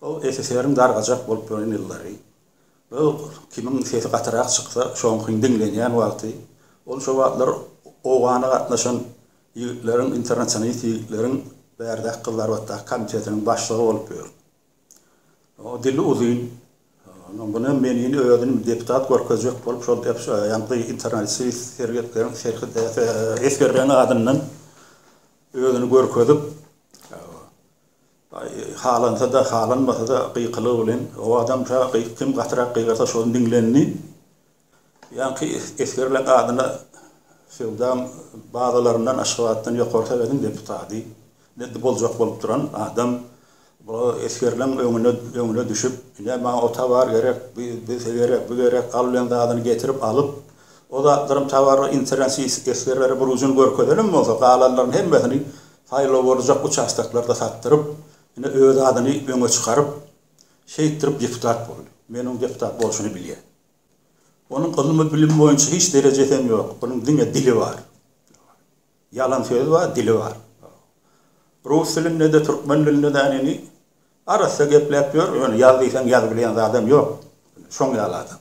O SSR-iň dargajak bolup ýören ýyllary. Bu kimiň sesi gatyrak çyksa, şoňkyň diňlenýän wagty. Ol şo wagtlar Owgana gatnaşan ýigitleriň, internasionalist ýigitleriň bärdäki Gyzylarbatdaky komitetiniň başlygy bolup ýör. O dili uzyn. Onuň muny menini özüni deputat görkezjek bolup şol ýaňky internasionalist sergetleriň esgerleriň adyndan özüni görkezip, Halansa-da, halanmasa-da gykylygy bilen, o adam şa kim gatyrak gygyrsa şol diňlendi. Ýaňky esgerleň adyna söwda bazalaryndan Aşgabatdan Ýokary Sowetiň deputady boljak bolup duran adam bu esgerleň öňüne öňüne düşüp, ine maňa o towar gerek, bu gerek, bu gerek, al bilen zadyny getirip alyp, o zatlaram towar internet esgerlere bir ujuny görkezenem bolsa, galanlaryň hemmesini Saýlaw boljak uçastoklarda satdyryp, ine öz adyny öňe çykaryp, şeýtdirip deputat boldy. Men oň deputat bolşuny bilýän. Onuň ylmy bilim boýunça hiç derejesem ýok. Onuň diňe dili bar. Ýalan sözi bar, dili bar. Rus dilinde-de, türkmen dilinde-de änini arassa gepläp ýör, ýöne ýaz diýseň ýazybilýän zadam ýok. Şoň ýaly adam.